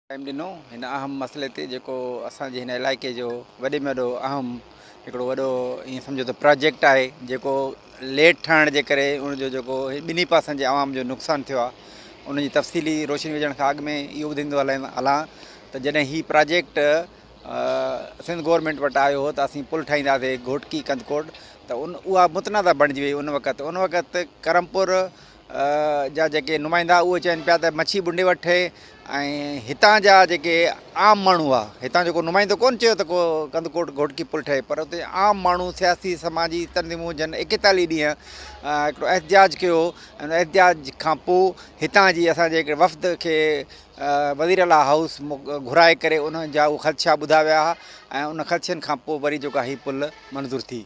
Time ڏنو هن اهم مسئلي تي جيڪو اسان جي هن علائقي جو وڏي ۾ وڏو اهم هڪڙو وڏو ائين سمجهو ته پراجيڪٽ آهي جيڪو ليٽ ٺهڻ جي ڪري ان جو جيڪو ٻنهي پاسن جي عوام جو نقصان ٿيو آهي ان جي تفصيلي روشني وجهڻ کان اڳ ۾ اهو ٻڌائيندو هلان ته جڏهن هي پراجيڪٽ سنڌ گورنمينٽ وٽ آيو هو ته اسين پل ٺاهينداسين گهوٽڪي ڪنڌڪوٽ ته ان اها متنازع بڻجي وئي ان وقت ان وقت ڪرمپور جا جيڪي نمائندا اهي چون پيا ته مڇي ٻنڊي وٽ ٺهي ۽ هتان جا جيڪي عام ماڻهو هئا هتان جو ڪو نمائندو ڪونه چيو ته ڪو ڪنڌڪوٽ گهوٽڪي پل ٺهي پر اتي عام ماڻهو سياسي سماجي تنظيمون جن ايڪيتاليهه ڏينهن هڪڙو احتجاج ڪيو ان احتجاج کان پوء هتان جي اسان جي هڪڙي وفد کي وزير اعليٰ هائوس گهرائي ڪري انهن جا اهي خدشا ٻڌا ويا هئا ۽ ان خدشن کان پوء وري جيڪا هي پل منظور ٿي.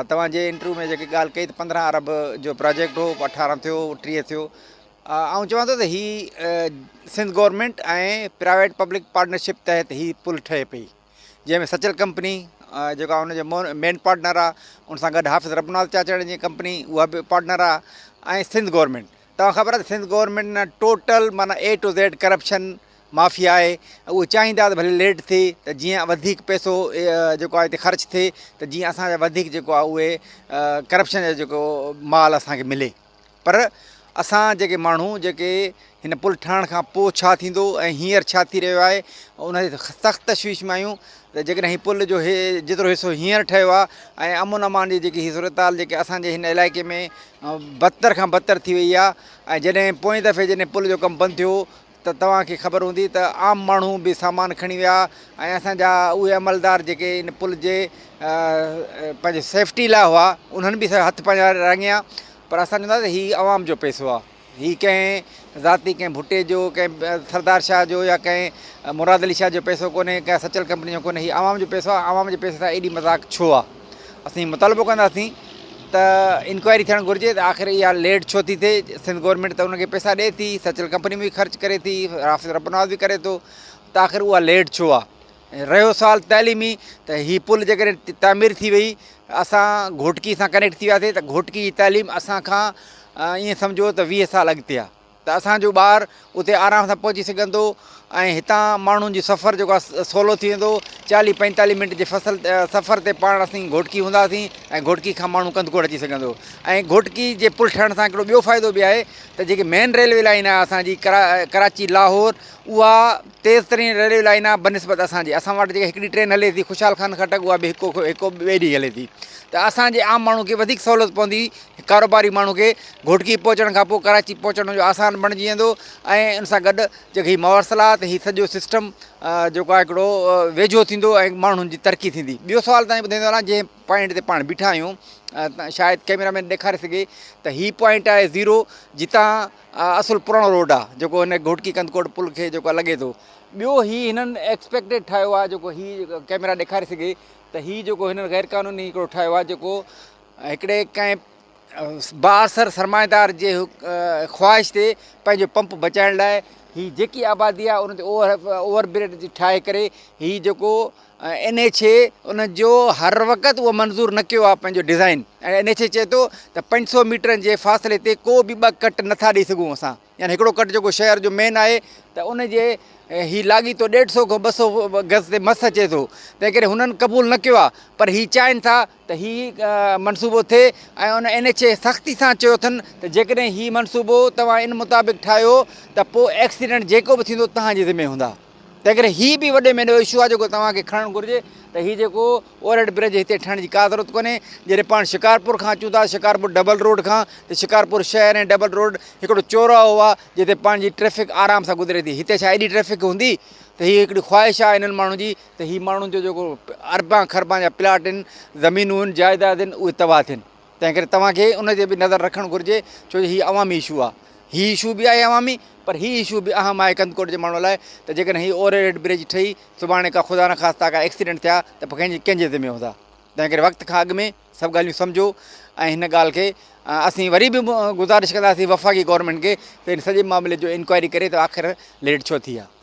توهان جي انٽرويو ۾ جيڪي ڳالهه ڪئي ته 15 ارب جو پراجيڪٽ هو 18 ٿيو 30 ٿيو آئون چوان ٿو ته هي Sindh government ۽ private public partnership تحت هي پل ٺهي پئي جنهن ۾ سچل ڪمپني جيڪا ان جو مين پارٽنر آهي ان سان گڏ حافظ ربناز چاچڙ جي ڪمپني اها به پارٽنر آهي ۽ سنڌ گورنمينٽ توهان خبر آهي ته سنڌ گورنمينٽ نه ٽوٽل معنيٰ A to Z corruption mafia آهي اهي چاهيندا ته ڀلي ليٽ ٿئي ته جيئن وڌيڪ پئسو جيڪو آهي هتي خرچ ٿئي ته جيئن اسان جا وڌيڪ جيڪو آهي اهي ڪرپشن جو جيڪو مال اسان کي ملي پر اسان جيڪي ماڻهو جيڪي هن پل ٺهڻ کان پوء ڇا ٿيندو ۽ هينئر ڇا ٿي رهيو آهي ان جي سخت تشويش ۾ آهيون ته جيڪڏهن هي پل جو هي جيترو حصو هينئر ٺهيو آهي ۽ امن امان جي جيڪي هي صورتحال جيڪي اسان جي هن علائقي ۾ بدتر کان بدتر ٿي وئي آهي ۽ جڏهن پوئين دفعي جڏهن پل جو ڪم بند ٿيو ته توهان کي خبر هوندي ته عام ماڻهو به سامان کڻي ويا ۽ اسان جا اهي عملدار جيڪي ان پل جي پنهنجي سيفٽي لاء هئا انهن به هٿ پنهنجا رڱيا پر اسان چوندا ته هي عوام جو پئسو آهي هي ڪنهن ذاتي ڪنهن ڀٽي جو ڪنهن سردار شاهه جو يا ڪنهن مراد علي شاهه جو پئسو ڪونهي ڪنهن سچل ڪمپني جو ڪونهي هي عوام جو پئسو آهي عوام جي پئسي سان ايڏي مذاق ڇو آهي اسين مطالبو ڪنداسين ته انڪوائري ٿيڻ گهرجي ته آخر اها ليٽ ڇو ٿي ٿئي سنڌ گورنمينٽ ته ان کي پئسا ڏئي ٿي سچل ڪمپني به خرچ ڪري ٿي حافظ رب نواز به ڪري ٿو ته آخر اها ليٽ ڇو آهي رهيو سوال تعليمي ته هي پل جيڪڏهن تعمير ٿي وئي اسان گهوٽڪي سان ڪنيڪٽ ٿي وياسي ته گهوٽڪي جي تعليم اسان کان ائين سمجهو ته 20 سال اڳتي آهي ته اسان جو ٻار اتي آرام سان پهچي سگهندو ۽ هتان ماڻهن جو سفر جيڪو آهي سولو ٿي ويندو چاليهه پنجيتاليهه منٽ جي فصل سفر تي پاڻ اسين گهوٽڪي هونداسين ۽ گهوٽڪي کان ماڻهو ڪنڌڪوٽ اچي سگهندو ۽ گهوٽڪي جي پل ٺهڻ سان هڪڙو ٻيو فائدو به آهي ته جيڪي مين ريلوي لائين آهي اسان جي ڪراچي لاهور اها تيز ترين ريلوي لائين آهي بنسبت اسان جي اسان وٽ جيڪا هڪڙي ٽرين هلي ٿي خوشحال خان خٽڪ اها به هڪ هڪ ٻئي ڏينهن هلي ٿي ته اسان جي عام ماڻهو کي وڌيڪ سهولت پوندي ڪاروباري ماڻهو کي گهوٽڪي پهچڻ کان پوء ڪراچي پهچڻ جو آسان بڻجي ويندو ۽ ان سان گڏ جيڪي هي مواصلات هي سڄو سسٽم جيڪو آهي هڪڙو ويجهو ٿيندو ۽ ماڻهن جي ترقي ٿيندي ٻيو سوال تائين ٻڌائيندو هلان جنهن پوائنٽ تي پاڻ بيٺا آهيون شايد ڪيمرا مين ڏيکاري سگهي ته هي پوائنٽ آهي زيرو جتان اصل پراڻو روڊ آهي جيڪو هن گهوٽڪي ڪنڌڪوٽ پل کي جيڪو لڳي ٿو ٻيو هي هنن ايڪسپيڪٽيڊ ٺاهيو آهي جيڪو هي ڪيمرا ڏيکاري سگهي ته هي جيڪو هنن غير قانوني هڪڙو ٺاهيو آهي جيڪو هڪڙي ڪنهن بااثر سرمائيدار جي خواهش تي پنهنجو پمپ بچائڻ لاء هي جيڪي آبادي آهي ان تي اوور برج ٺاهي ڪري هي جيڪو اين ايڇ اي ان جو هر وقت اهو منظور نه ڪيو آهي پنهنجو ڊزائن ۽ اين ايڇ اي چئي ٿو ته 500 ميٽرن جي فاصلي تي ڪو به ٻه ڪٽ نٿا ڏئي سگهون اسان يعني هڪڙو ڪٽ جيڪو شهر جو مين آهي ته ان جي هي لاڳيتو ڏيڍ سو کان 200 گز تي مس اچي ٿو تنهن ڪري هنن قبول نه ڪيو آهي پر هي چاهين ٿا ته هي منصوبو ٿئي ۽ ان اين ايڇ اي سختي سان چيو اٿن ته جيڪڏهن هي منصوبو توهان ان مطابق ٺاهيو ته پوء ايڪسيڊنٽ جيڪو به ٿيندو توهان جي ذمي هوندا تنهن ڪري هي به وڏي ۾ وڏو اشو آهي جيڪو توهان کي کڻڻ گهرجي ته هي جيڪو اوور هيڊ برج هتي ٺهڻ جي ڪا ضرورت ڪونهي جڏهن پاڻ شڪارپور کان اچون ٿا شڪارپور ڊبل روڊ کان ته شڪارپور شهر ۽ ڊبل روڊ هڪڙو چوراهو آهي جتي پنهنجي ٽريفڪ آرام سان گذري ٿي هتي ڇا ايڏي ٽريفڪ هوندي ته هي هڪڙي خواهش آهي انهن ماڻهن جي ته هي ماڻهن جو جيڪو اربان کربان جا پلاٽ آهن، زمينون آهن، جائيداد آهن اهي تباهه ٿين. تنهن ڪري توهان کي ان تي به نظر رکڻ گهرجي ڇو جو هي عوامي اشو آهي. هي اشو به آهي عوامي پر هي اشو به اهم آهي ڪنڌڪوٽ جي ماڻهن لاء ته جيڪڏهن هي اوور هيڊ برج ٺهي سڀاڻي ڪا خدا نخواسته ڪا ايڪسيڊنٽ ٿيا ته پوء ڪنهن جي ذمي هوندا. تنهن ڪري وقت کان اڳ ۾ سڀ ڳالهيون سمجهو ۽ هن ڳالهه کي اسين وري به گذارش ڪنداسين وفاقي گورنمينٽ کي ته ان سڄي معاملي جو انڪوائري ڪري ته آخر ليٽ ڇو ٿي آهي.